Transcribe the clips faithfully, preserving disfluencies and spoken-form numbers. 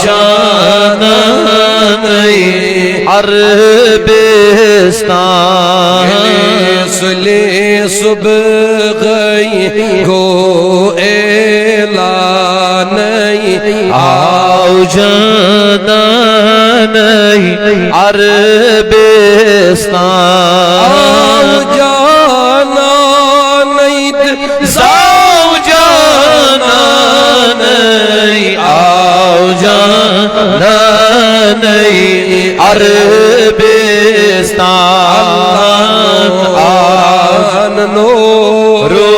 جانانَے عربستان۔ ییٚلہِ سُلہِ صُبحٲے گوٚو اعلانَے، آو جانانَے عربستان۔ آو جانانَے تہٕ زاو جانانَے، آو جانانَے عربستان۔ آو نوٗرو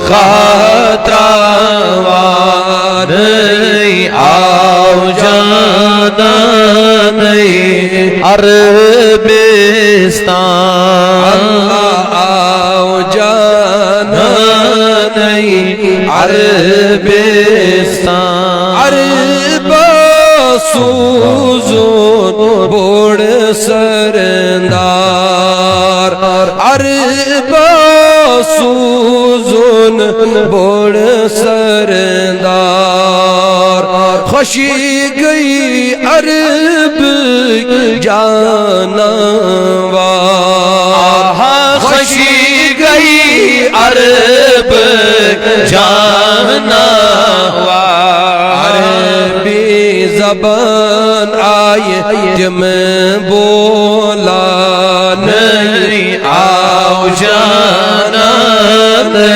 خاطراوانَے، آو جانانَے عربستان۔ آو جانانَے عربستان۔ عربہ سوزُن بوٚڑ سردار، عربہ سوزُن بوٚڑ سردار۔ خوشی گئی عرب جاناوار، خوشی گئی عرب جاناوار۔ عربی زبان آیہِ تِم بولانَے، آو جانانَے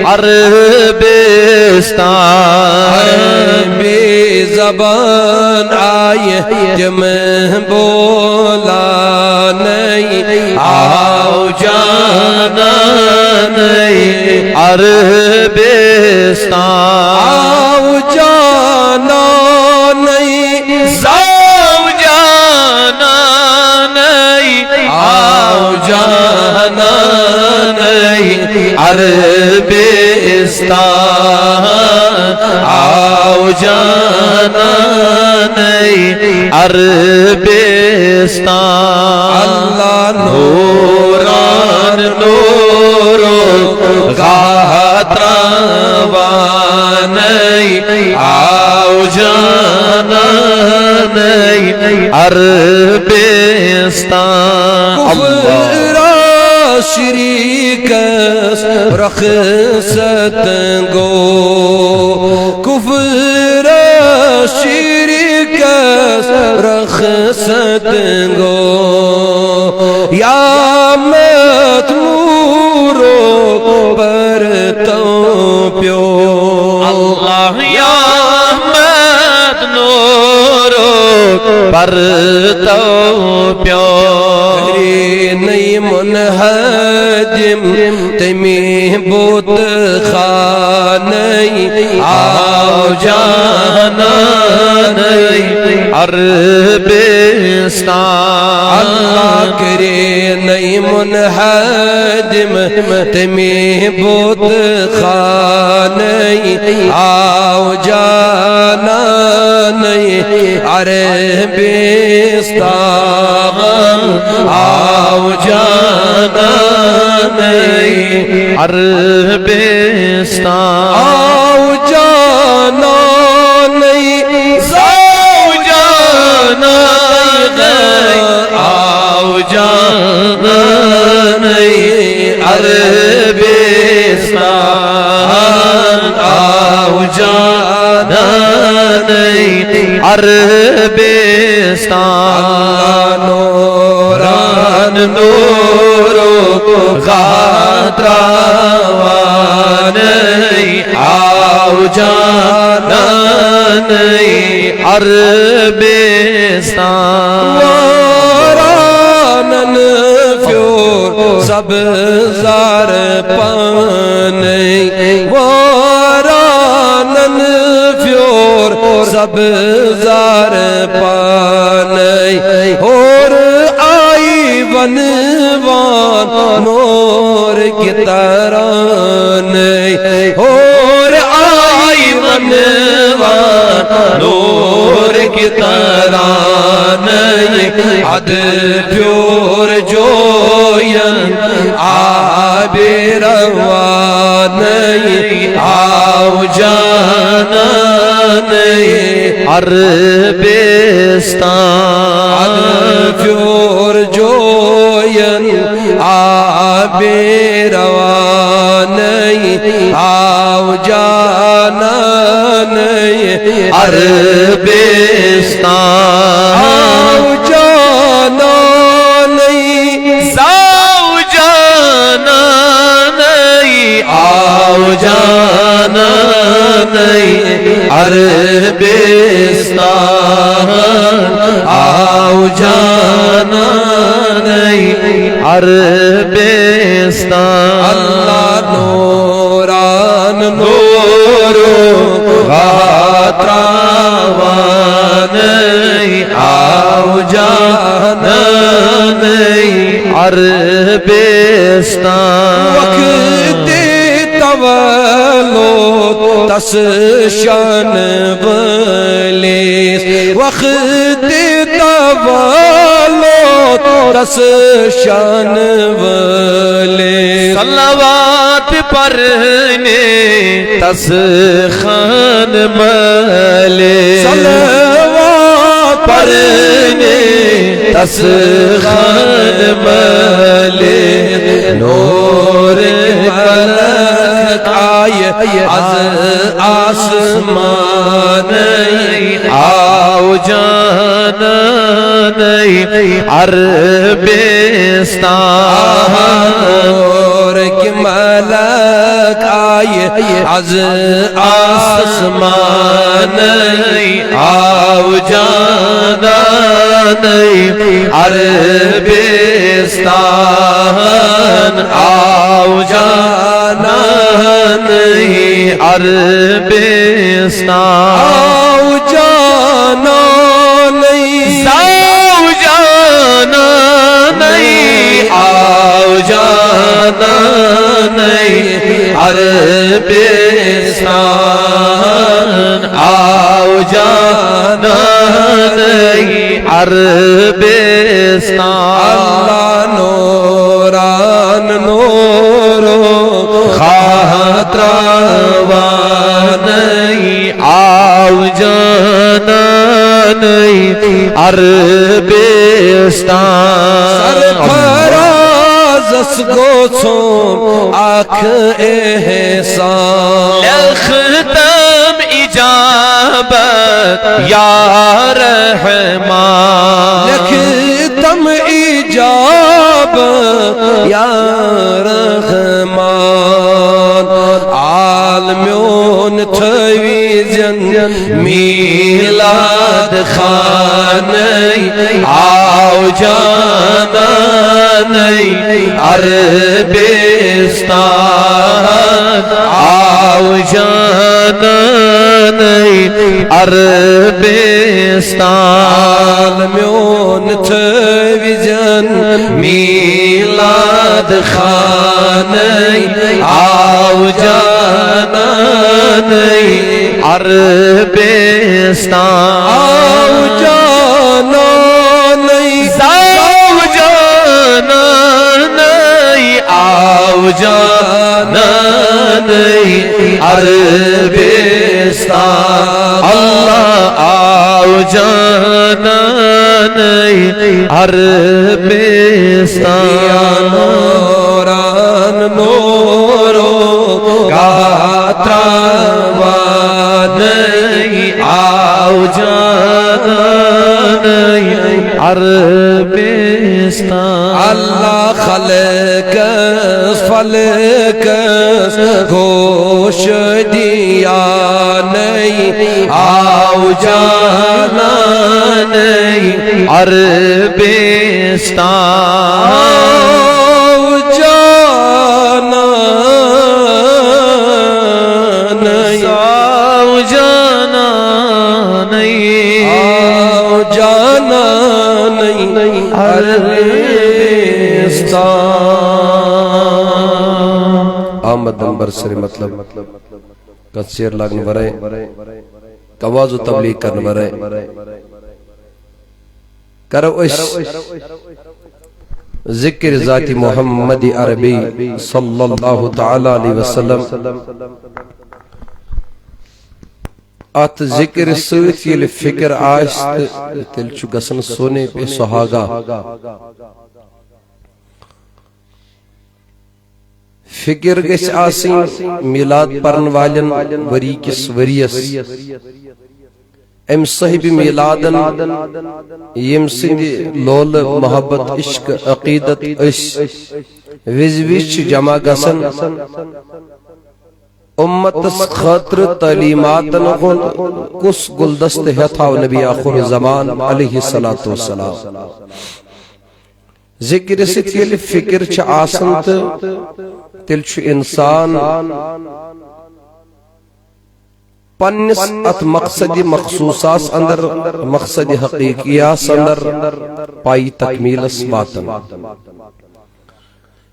عربستان۔ عربی زبان آیہِ تِم بولانَے، آو جانانَے عربستان۔ آو جانانَے زاو جانانَے، آو جانانَے عربستان، آو جانانَے عربستان۔ اللہ نوران نورو خاطراوانَے، آو جانانَے عربستان۔ اللہ۔ کفرا شریکس رخصت گو، کفرا شریکس رخصت گو، یا مت نورو پر تو پیو۔ اللہ یا مت نورو پر تو پیو۔ کرے نئی منہدم تمی بت خانَے، آو جانانَے عربستان۔ اللہ کرے نئی منہدم تمی بت خانَے، آو جانانَے عربستان، آو جانانَے عربستان۔ آو جانانَے زاو جانانَے، آو جانانَے عربستان، آو جانانَے عربستان۔ نوران نورو خاطراوانَے، آو جانانَے عربستان۔ وارانن فیور سبزار پانَے، وارانن فیور سبزار پانَے، ہور آئی ونوان نور کی ترانَے، ہور آئی ونوان نور کی ترانَے۔ اد پیور جوین آب روانَے، آو جانانَے عربستان۔ ادٕ پھیوٗر جوین آبِ روانٕے، آو جانانٕے عربستان۔ آو جانانٕے، زاو جانانٕے، آو جانانٕے عربستان، آو جانانٕے عربستان۔ اللہ نوران نورو غاتراوانٕے آو جانانٕے عربستان۔ وقتِ تولد تس شان وٲلِس، وقتِ تولد تس شان وٲلِس۔ صلوات پرنے تس خان مٲلِس۔ صلوات پرنے تس خان مٲلِس۔ نورِ ملک آیہِ از آسمانٕے آو جانانٕے عربستان۔ نورِ ملک آیہِ از آسمانٕے آو جانانٕے عربستان، آو جانانٕے عربستان۔ آو جانانٕے، آو جانانٕے، آو جانانٕے عربستان، آو جانانٕے عربستان۔ اللہ نوران نورو خاطراوانٕے آو جانانٕے عربستان۔ سرفرازس گوٚژھُم اکھ احسان۔ لیکھ تم اجابت یا رحمان۔ لیکھ تم اجابت یا رحمان۔ عالمیون تھٲوِزٮ۪ن میلاد خانٕے آو جانانٕے عربستان، آو جانانٕے عربستان۔ میون تھٲوِزٮ۪ن میلاد خانٕے آو جانانٕے عربستان۔ آو جانانٕے، آو جانانٕے، آو جانانٕے عربستان۔ اللہ آو جانانٕے عربستان۔ یا نوران نورو گاتراوانٕے آو جانانٕے عربستان۔ اللہ خلقس فلقس گوش دیانٕے آو جانانٕے عربستان۔ آو جانانٕے، آو جانانٕے، آو جانانٕے عربستان۔ آمد نمبر سر مطلب کانٛہہ ژیر لاگنہٕ ورٲے، کانٛہہ وعظ و تبلیغ کرنہٕ ورٲے، کرو أسۍ ذکر ذات محمد عربی صلی اللہ تعالی علیہ وسلم۔ اتھ ذکر سۭتۍ ییٚلہِ فکر آسہِ تہٕ تیٚلہِ چھُ گژھان سونے پہ سہاگا۔ فکر گژھِ آسٕنۍ میلاد پرن والٮ۪ن ؤری کِس ؤریس۔ أمۍ صاحب میلادن، ییٚمۍ سٕنٛدِ لولہٕ محبت، عشق، عقیدت أسۍ وِزِ وِزِ چھِ جمع گژھان، اُمتس خٲطرٕ تعلیماتن ہُنٛد کُس گلدستہٕ ہٮ۪تھ آو نبی آخر زمان علیہ الصلوۃ والسلام؟ ذکر سۭتۍ ییٚلہِ فکر چھِ آسان تہٕ تیٚلہِ چھُ انسان پننِس اتھ مقصد مخصوصس اندر، مقصد حقیقیس اندر پایہِ تکمیلس واتان۔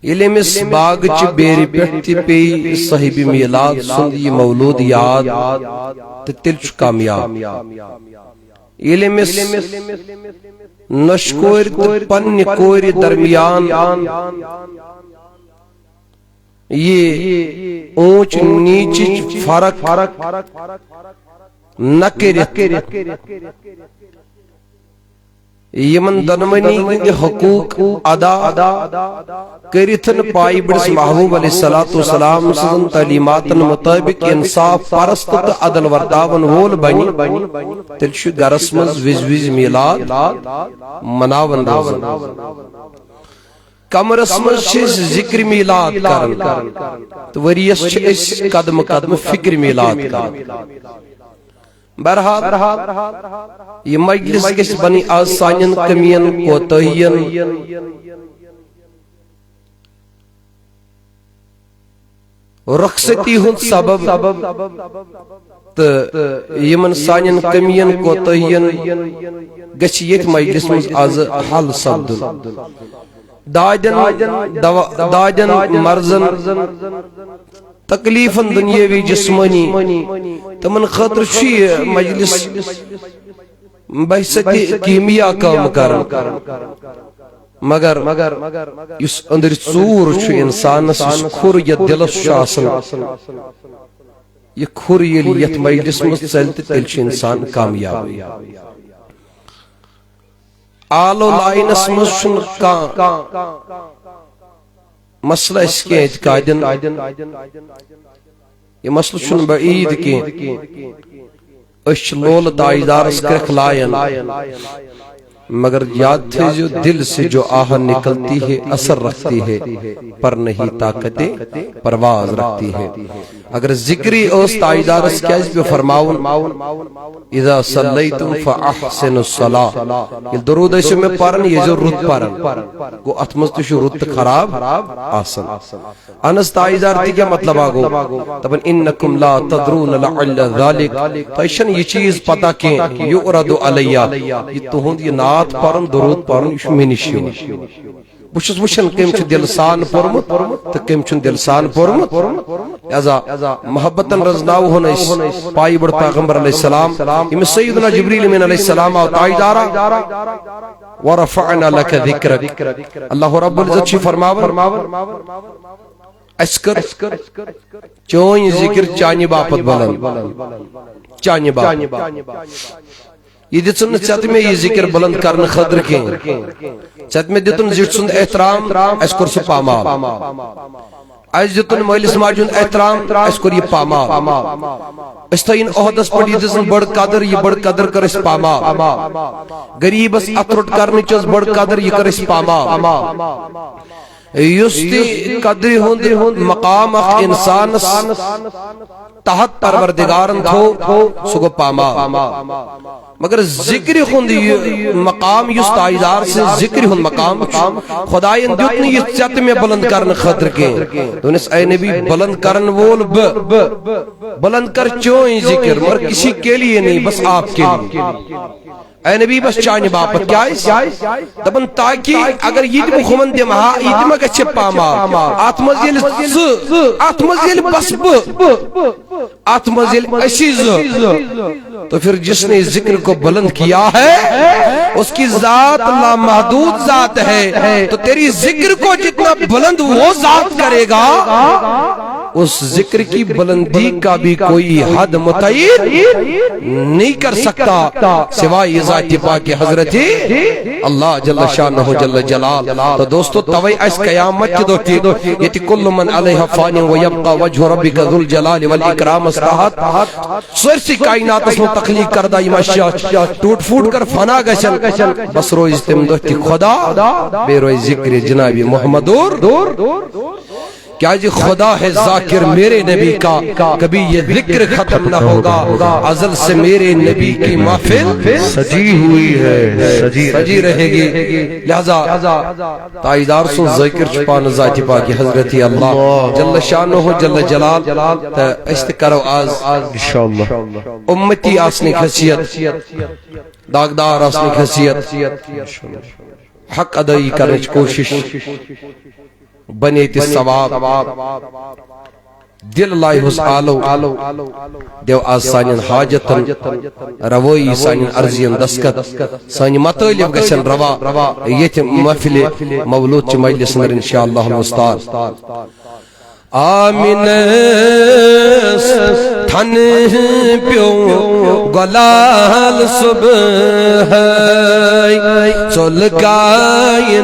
ییٚلہِ أمِس باغچہِ بیرِ پٮ۪ٹھ تہِ پیٚیہِ صاحب میلاد سُنٛد یہِ مولود یاد، تہٕ تیٚلہِ چھُ کامیاب۔ ییٚلہِ أمِس نۄشہِ کورِ تہٕ پننہِ کورِ درمیان یہِ اوٗنچ نیٖچِچ فرق نہ کٔرِتھ، یِمن دۄنوٕنی ہٕنٛدۍ حقوٗق ادا کٔرِتھ پایہِ بٔڑِس محبوب علیہ الصلوۃ والسلام سٕنٛزن تعلیماتن مُطٲبِق انصاف پرست تہٕ عدل ورتاون وول بنہِ، تیٚلہِ چھُ گرس منٛز وِزِ وِزِ میلاد مناوان روزان۔ کمرس منٛز چھِ أسۍ ذکر میلاد کران تہٕ ؤریس چھِ أسۍ قدمہٕ قدمہٕ فکر میلاد کران۔ بہرحال، یہِ مجلس گژھِ بنٕنۍ از سانٮ۪ن کٔمین، کوتٲہین، رخصتی ہُنٛد سبب تہٕ یِمن سانٮ۪ن کٔمین، کوتٲہین گژھِ ییٚتھۍ مجلس منٛز از حل سپدُن۔ دادٮ۪ن، دوا-، دادٮ۪ن، مرضن، تکلیفن دنیاوی جسمٲنی، تِمن خٲطرٕ چھُ یہِ مجلس بحثت کیمیا کٲم کران۔ مگر یُس أنٛدرۍ ژوٗر چھُ انسانس، یُس کھُر یتھ دلس چھُ آسان، یہِ کھُر ییٚلہِ یتھ مجلس منٛز ژلہِ تہٕ تیٚلہِ چھُ انسان کامیاب۔ آلو لاینس منٛز چھُنہٕ کانٛہہ مسلہٕ اَسہِ کینٛہہ اعتقادن۔ یہِ مسلہٕ چھُنہٕ بعید کینٛہہ۔ أسۍ چھِ لولہٕ تاجدارس کرٛٮ۪کھ لایان، مگر یاد تھٲیزیو، دل سے جو آہ نکلتی ہے، اثر رکھتی ہے، پر نہیں طاقت پرواز رکھتی ہے۔ اگر ذکری ٲس تاجدارس کیازِ پیوٚو فرماوُن، "اذا صلیتم فاحسنوا الصلاۃ"؟ ییٚلہِ درود ٲسِو مےٚ پران، یہِ ٲسۍزیو رُت پران۔ گوٚو، اتھ منٛز تہِ چھُ رُت تہٕ خراب آسان۔ اہن حظ، تاجدار تہِ کیٛاہ مطلب آ گوٚو؟ دپان، "انکم لا تدرون لعل ذلک"، تۄہہِ چھَنہٕ یہِ چیٖز پتہ کینٛہہ، "یعرض علیہ"، یہِ تُہُنٛد یہِ نعت پرُن، درود پرُن، یہِ چھُ مےٚ نِش یِوان۔ بہٕ چھُس وٕچھان کٔمۍ چھُ دِلہٕ سان پوٚرمُت تہٕ کٔمۍ چھُنہٕ دِلہٕ سان پوٚرمُت۔ لہذا محبتن رزناوہون أسۍ پایہِ بٔڑ پیغمبر علیہ السلام، ییٚمِس سیدنا جبریل امین علیہ السلام آو تاجدارا، "ورفعنا لک ذکرک"۔ اللہ رب العزت چھُ فرماوان، اسہِ کٔر چٲنۍ ذکر چانہِ باپتھ بلند، چانہِ باپتھ۔ یہِ دِژٕن نہٕ ژےٚ تہٕ مےٚ یہِ ذکر بلند کرنہٕ خٲطرٕ کینٛہہ۔ ژےٚ تہٕ مےٚ دیُتُن زِٹھۍ سُنٛد احترام، اسہِ کوٚر سُہ پامال۔ اسہِ دیُتُن مٲلِس ماجہِ ہُنٛد احترام، اسہِ کوٚر یہِ پامال۔ أسۍ تھٲیِن عہدس پٮ۪ٹھ یہِ دِژٕن بٔڑ قدر، یہِ بٔڑ قدر کٔر اسہِ پامال۔ غریٖبس اتھٕ روٚٹ کرنٕچ ٲس بٔڑ قدر، یہِ کٔر اسہِ پامال۔ یُس تہِ قدرِ ہُنٛد مقام اکھ انسانس تحت پروردگارن تھوو، سُہ گوٚو پامال۔ مگر ذکرِ ہُنٛد یہِ مقام یُس تاجدار سٕنٛز ذکرِ ہُنٛد مقام چھُ، خداین دیُت نہٕ یہِ ژےٚ تہٕ مےٚ بُلند کرنہٕ خٲطرٕ کینٛہہ۔ دوٚپنس، "اے نبی، بُلند کرن وول بہٕ، بُلند کر چٲنۍ ذکر، مگر کسی کے لیے نہیں، بس آپ کے لیے۔" اے نبی، بس چانہِ باپتھ۔ کیازِ؟ دپان، تاکہ اگر یہِ تہِ بہٕ ہُمن دِمہٕ ہا، یہِ تہِ ما گژھِ پامال۔ اتھ منٛز ییٚلہِ ژٕ، اتھ منٛز ییٚلہِ بس بہٕ، اتھ منٛز ییٚلہِ أسی زٕ، تو پھر جس نے ذکر کو بلند کیا ہے، اس کی ذات لامحدود ذات ہے، تو تیری ذکر کو جتنا بلند وہ ذات کرے گا، اس ذکر کی بلندی کا بھی کوئی حد متعین نہیں کر سکتا سوائے ذات پاک حضرت اللہ جل شانہ جل جلال۔ تو دوستو، توے اس قیامت کے دو تھی، یہ کل من علیہ فان و یبقى وجہ ربک ذو الجلال والاکرام اس تحت سرسی کائنات اس تخلیق کردہ، یہ مشیا ٹوٹ پھوٹ کر فنا گشن، بس روز تم دو تھی خدا، بے روز ذکر جناب محمد اور کیا جی، خدا ہے ذاکر میرے نبی کا، کبھی یہ ذکر ختم نہ ہوگا، ازل سے میرے نبی کی محفل سجی ہوئی ہے، سجی سجی رہے گی۔ لہذا تاجدار سن ذاکر چھ پان ذات پاک حضرت اللہ جل شانہ جل جلال۔ تو اس تہ کرو آز انشاءاللہ امتی آسنک حیثیت، داغدار آسنک حیثیت، حق ادائی کرنچ کوشش، بنیت ثواب، دل لایہوس آلو، دیو آز سانین حاجتن روٲیی، سانین عرضین دستخط، سانہِ مطالب گژھن روا یتھ محفل مولود چہ مجلس اندر انشاءاللہ الاستاذ۔ آمنس تھن پیو گلال صبح، ژوٚل کائناتس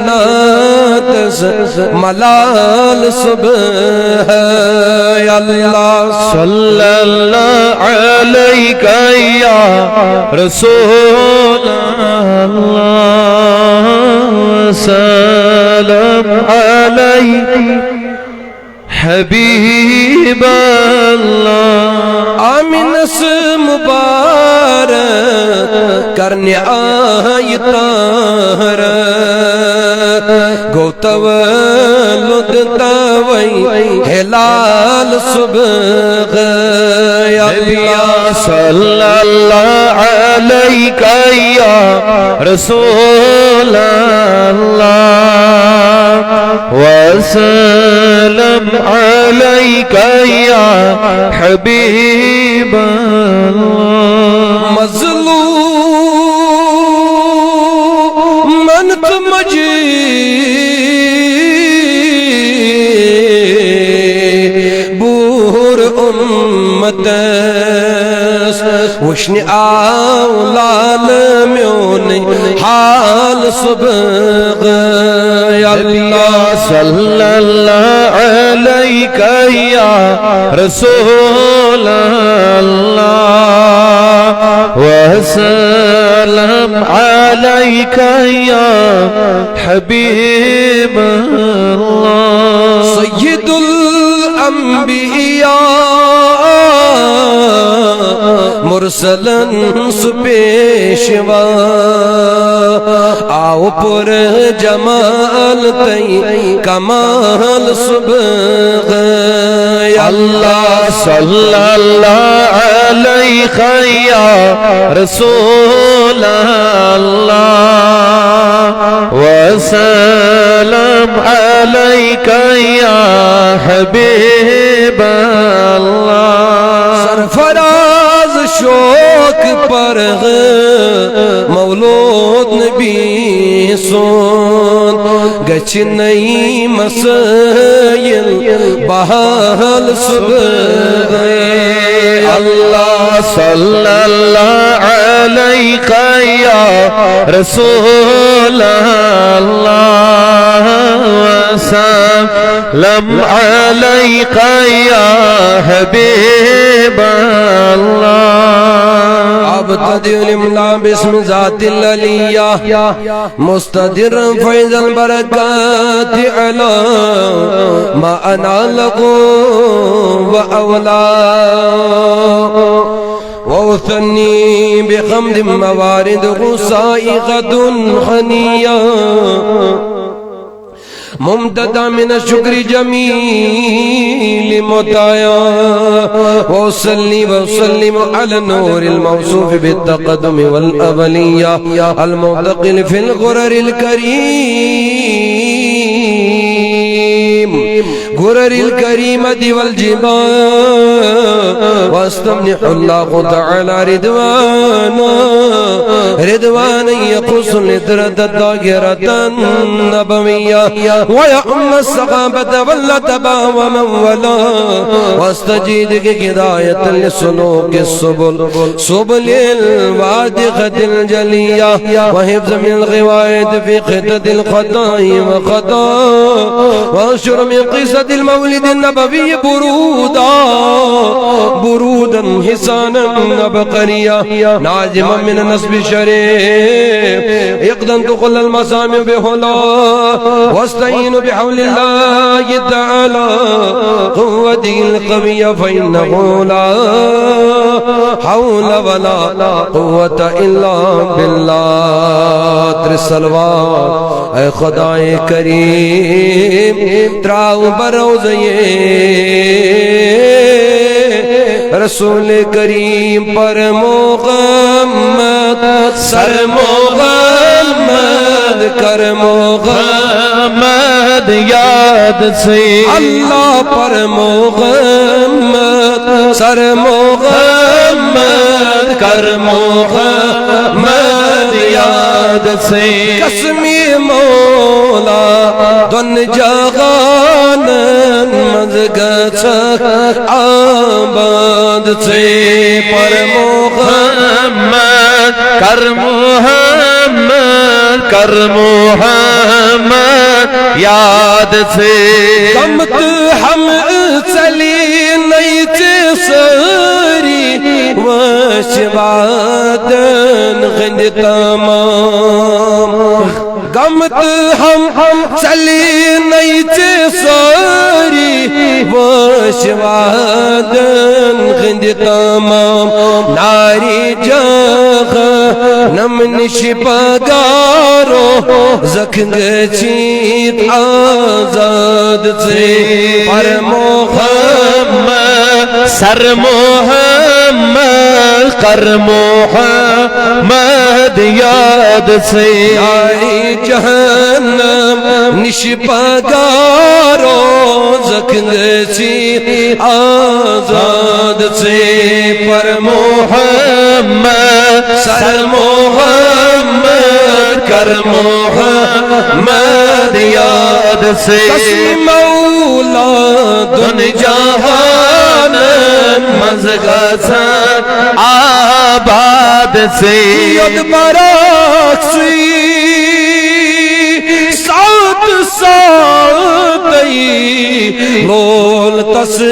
ملال صبح۔ اللہ صلی اللہ علیک یا رسول اللہ، سلام علیک حبیب اللہ۔ آمنس مبارک کرنہ آئی طاہر، گو تولد توئی ہلال صبح۔ نبیا صلی اللہ علیک یا رسول اللہ، وسلم علیک یا حبیب اللہ۔ مظلوم منت مجید بور امتس وشنی آو لال میون حال صبح۔ اللہ صلی اللہ علیک یا رسول اللہ، وسلم علیک یا حبیب اللہ۔ سید الانبیاء مرسلن سہ پیشوا، آو پر جمال تئی کمال صبح۔ اللہ صلی اللہ علیک یا رسول اللہ، وسلم علیک یا حبیب اللہ۔ سرفراز شوق پرغ مولود نبی سون گچھ نئی مسائل بحال صبح۔ اللہ صلی اللہ علیک یا رسول اللہ، وسلم علیک یا حبیب اللہ۔ ابتدئ الاملاء باسم ذات العلیہ، مستدر فیض البرکات علی ما اناله واولاه، واثنی بحمد موارده سائغة هنیة، ممتدى من الشكر جميل مطايا، وأصلي وأسلم على النور الموصوف بالتقدم والأولية، المعتقل في الغرر الكريم، غرر الكريمة والجبال، واستمنح الله تعالى رضوانا رضوان يخص العترة الطاهرة النبوية ويعم الصحابة والأتباع ومن والاه، واستجيد هداية لسلوك السبل، سبل الواضحة الجلية، وحفظ من الغواية في خطة الخطأ وخطأ، وانشر من قصة المولد النبوي برودا، برودا حسانا عبقريا، ناظما من النصب الشريف، اقضا كل المسامع بحلا، واستعين بحول الله تعالى قوته القوية، فإنه لا حول ولا قوة إلا بالله. ترٛےٚ صلوات۔ اے خدائے کریم، تراو بروزے رسول کریم پر محمد، سر محمد، کر محمد یاد سے۔ اللہ پر محمد، سر محمد، کر محمد یاد سے۔ قسم مولا دۄن جہانن منٛز گژھکھ آباد ژے۔ پر محمد، کر محمد، کر محمد یاد ژے۔ غم تہٕ ہم ژلی نَے ژےٚ سٲری وٲنٛسہِ وادن ہٕنٛدۍ تمام۔ غم تہٕ ہم ہم ژلی نَے ژےٚ سٲری وٲنٛسہِ وادن ہٕنٛدۍ تمام۔ ناری جہنم نِش پگارو زکھ گٔژھِتھ آزاد ژے۔ پر محمد، سر محمد، کر محمد یاد ژے۔ ناری جہنم نِش پگارو زکھ گٔژھِتھ آزاد ژے۔ پر محمد، سر محمد، کر محمد یاد ژے۔ قسم مولا دۄن جہانن منٛز گژھن آباد ژے۔ یوٚت براکھ ژٕے سات ساتَے لول تس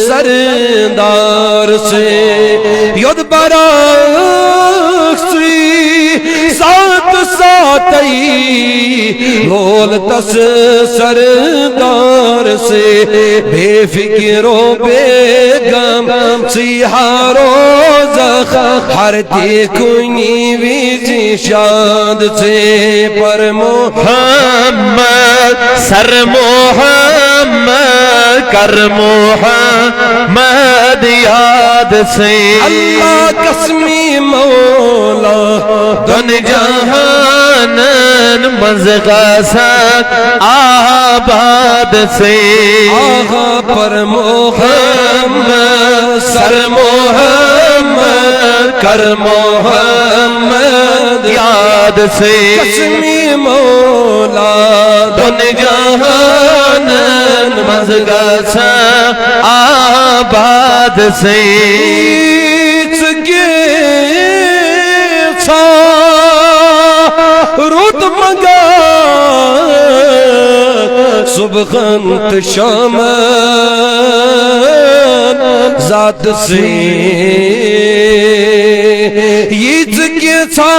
سردار ژے۔ یوٚت براکھ ژٕے سات ساتَے لول تس سردار ژے۔ بے فکر و بے غم ژٕے ہر روزکھ، ہر تہِ کُنہِ وِزِ شاد ژے۔ پر محمد، سر محمد، کر محمد یاد ژے۔ اللہ قسمی مولا دۄن جہانن منٛز گژھکھ آباد ژے۔ آغا پر محمد، سر محمد، کر محمد یاد ژے۔ قسمی مولا دۄن جہانن منٛز گژھکھ آباد ژے۔ ژٕ کینٛژھا رُت منٛگکھ صبحن تہٕ شامن ذات ژے۔ یہِ ژٕ کینٛژھا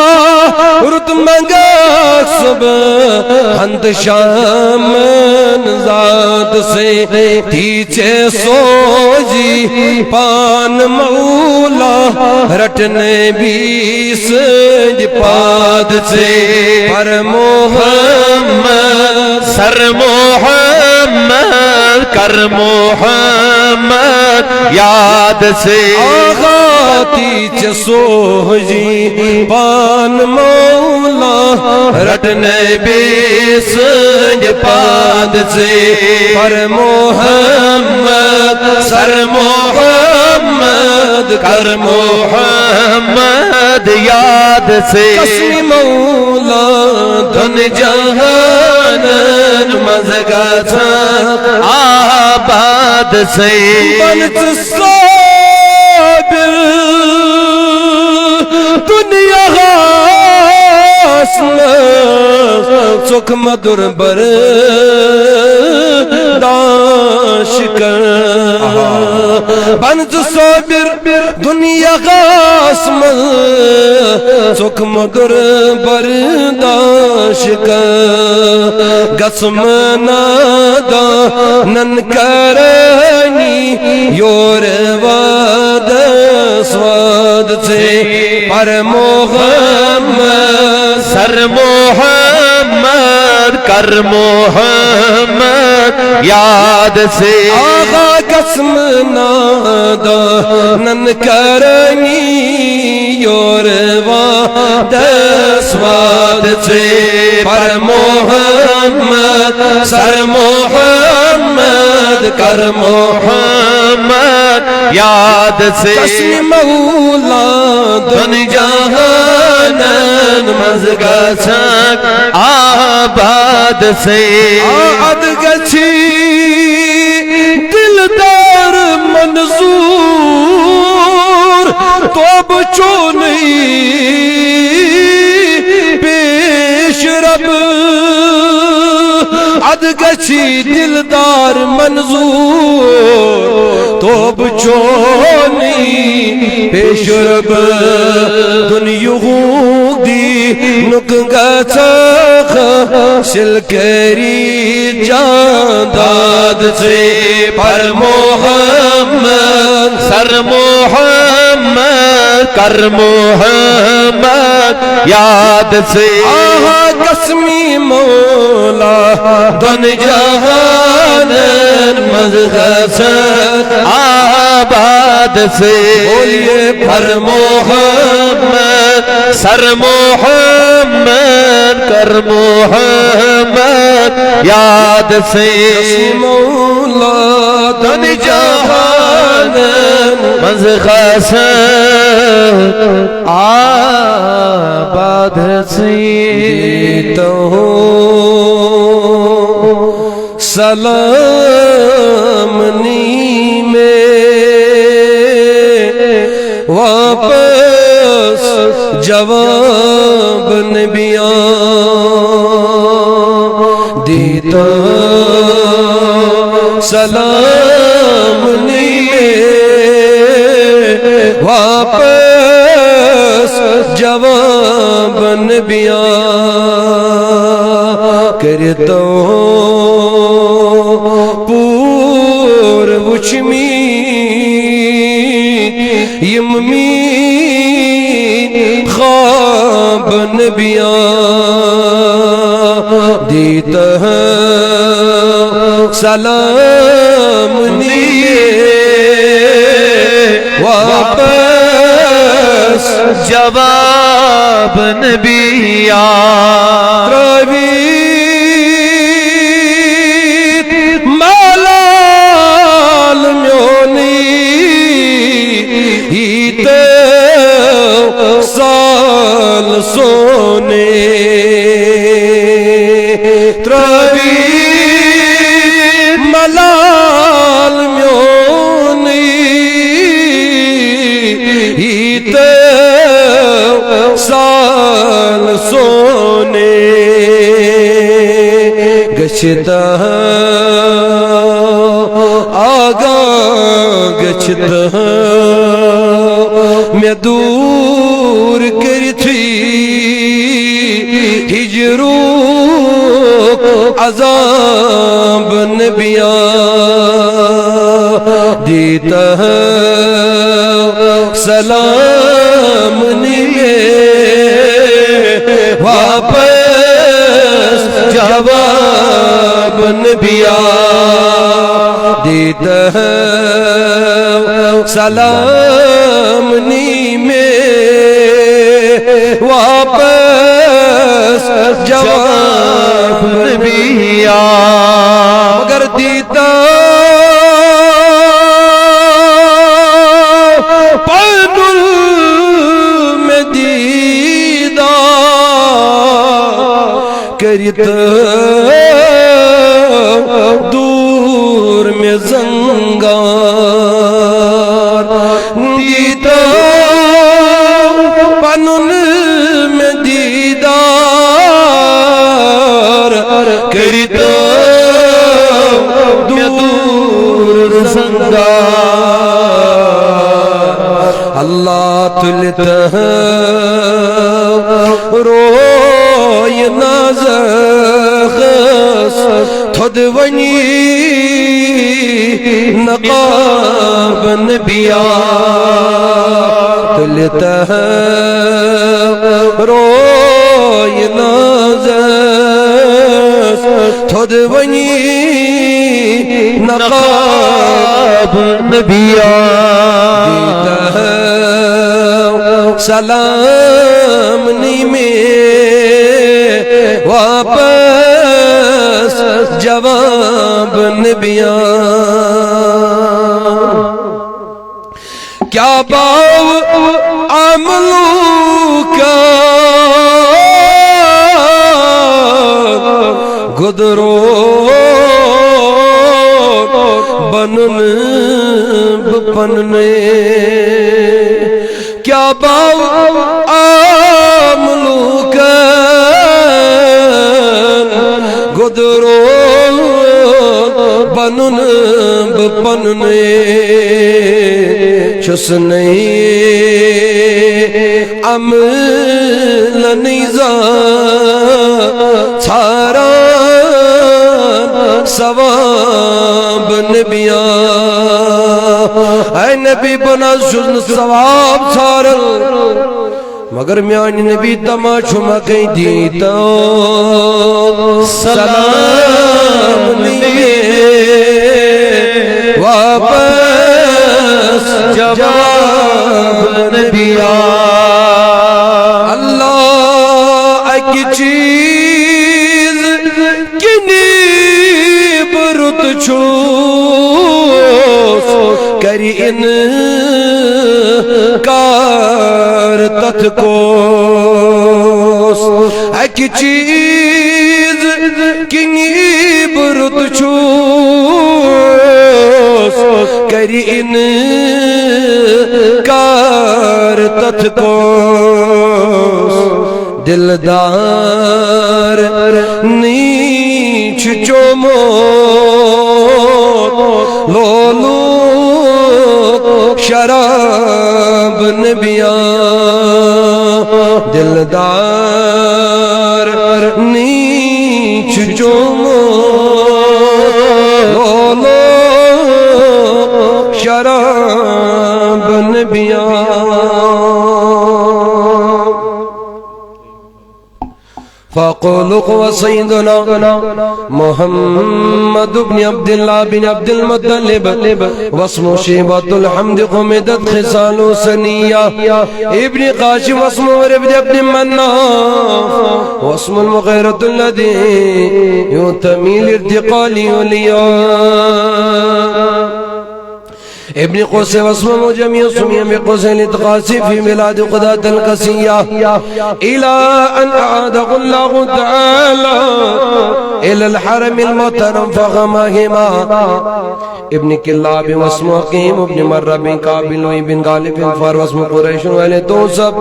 رُت منٛگکھ صبحن تہٕ شامن ذات ژے۔ تی ژےٚ سوزی پان مولا رٹنہٕ بیٚیہِ سٕنٛدِ پاد ژے۔ پر محمد، سر محمد، کر محمد یاد ژے۔ آغا تی ژےٚ سوزی پان مولا رٹنہٕ بیٚیہِ سٕنٛدِ پاد ژے۔ پر محمد، سر محمد، محمد، کر محمد یاد سے۔ قسم مولا دۄن جہانن منٛز گژھان آباد سے۔ بن ژٕ صابر دُنیاہَس منٛز ژوٚک مَدُر برداش کر۔ بن ژٕ صابر دُنیاہَس منٛز ژوٚک مَدُر برداش کر۔ گژھٕ نادانن کرنی یورٕ وعدس وعد ژے، پر محمد، سر محمد، کر محمد یاد سے۔ آغا قسم نادانن کرنی یورٕ وعدس وعد ژے، پر محمد، سر محمد، کر محمد یاد سے۔ قسم مولا دۄن جہانن منٛز گژھان آباد سے۔ آ، اد گژھی دلدار منظور، توبہٕ چونٕے پیش رب۔ اد گژھی دلدار منظور، توبہٕ چونٕے پیش رب۔ دُنیاہُک دیٖنُک گژھکھ حٲصِل کٔرِتھ جان داد ژے، پر محمد، سر محمد، کر محمد یاد ژے۔ آہا قسمی مولا دۄن جہانن منٛز گژھکھ آباد ژے۔ بولیے، پر محمد، سر محمد، کر محمد یاد ژے۔ قسم مولا دۄن جہانن منٛز گژھکھ آباد ژے۔ دیتا ہوں سلام نی میں واپس جواب نبیاں۔ دیتا سلام نی میں واپس جواب نبیاں۔ کرتا ہوں پور وچھ می یم می خواب نبیاں۔ دیتا ہوں سلام نی میں واپس جواب نبیاں۔ ترٛٲوِتھ ملال میونٕے ییٖتیو سال سونے۔ ترٛٲوِتھ ملال میونٕے ییٖتیو سال سونے۔ گژھِ تہٕ آگاہ گژھِ تہٕ مےٚ دوٗر کٔرِتھٕے ہِجرُک عذاب نبیاں۔ دیتا ہوں سلام نی میں واپس جواب نبیاں۔ دیتا ہوں سلام نی میں واپس جواب نبیاں۔ مگر دیتا کٔرِتھ دوٗر مےٚ زنگار، دیٖتو پنُن مےٚ دیٖدار، کٔرِتھ دوٗر زنگار۔ اللہ تُلہِ تہٕ رویہِ نازس تھوٚد وۄنی نقاب نبیا۔ تُلہِ تہٕ رویہِ نازس تھوٚد وۄنی نقاب نبیا۔ دیٖتو سلام نی مےٚ واپس جواب نبیا۔ کیا باو عملو کا گدرو بنن بپننے۔ کیا باو عملو کا گدرو بنن بپننے۔ چھُس نہٕ عملن زانٛہہ ژھاران ثواب نبیا۔ اے نبی، بہٕ نہ حظ چھُس نہٕ ثواب ژھاران، مگر میانہِ نبی تما چھُ مکے۔ دیٖتو سلام نی مےٚ واپس جواب نبیا۔ اللہ اکہِ چیز کِنی بہٕ رُت چھُس، کرِ اِنکار تتھ کُس۔ اکہِ چیز کِنی بہٕ رُت چھُس، کرِ اِنکار تتھ کُس۔ دلدار نی چھُ چومُت لولو شراب نبیا۔ دلدار نی چھُ چومُت لولو شراب نبیا۔ فأقول هو سيدنا محمد بن عبد الله بن عبد المطلب، واسمه شيبة الحمد حمدت خصاله سنية، ابن قاشم واسمه عمرو بن عبد مناف، واسمه المغيرة الذي ينتمي لارتقاله اليوم. ابن قصي واسمه جميع سمي بقصي الاتقاص في بلاد قضاة القصية، إلى أن أعاده الله تعالى إلى الحرم المحترم فحماهما. ابن كلاب واسمه حكيم ابن مرة بن كعب بن لؤي بن غالب بن فهر واسمه قريش وعلي توسب،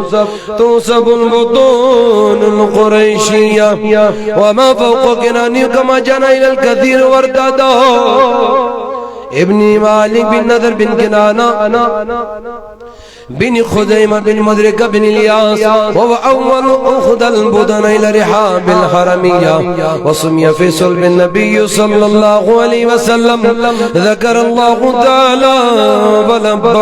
توسب البطون القريشية، وما فوق كناني كما جنى إلى الكثير وارتدى. ابن مالك بن نضر بن كنانة بن خزيمة بن مدركة بن الياس، وهو أول أخذ البدن إلى رحاب الحرمية، وسمي في صلب النبي صلى الله عليه وسلم، ذكر الله تعالى ولبى.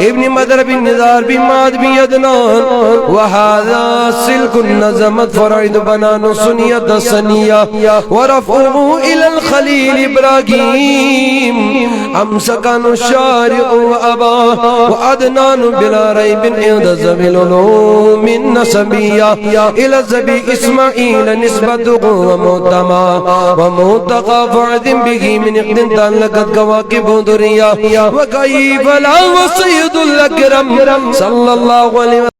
ابن مدر بن نزار بن معد بن عدنان، وهذا سلك نظمت فرائد بنان سنية السنية، ورفعه إلى الخليل إبراهيم، أمسكه الشارع وأباه، وعدنان بلا ريب عند ذوي العلوم النسبية إلى ذوي إسماعيل نسبته ومهتمى، ومهتقى فعد به من عقد تعلقت كواكب درية، وكيف لا وسيد الأكرم صلى الله عليه وسلم.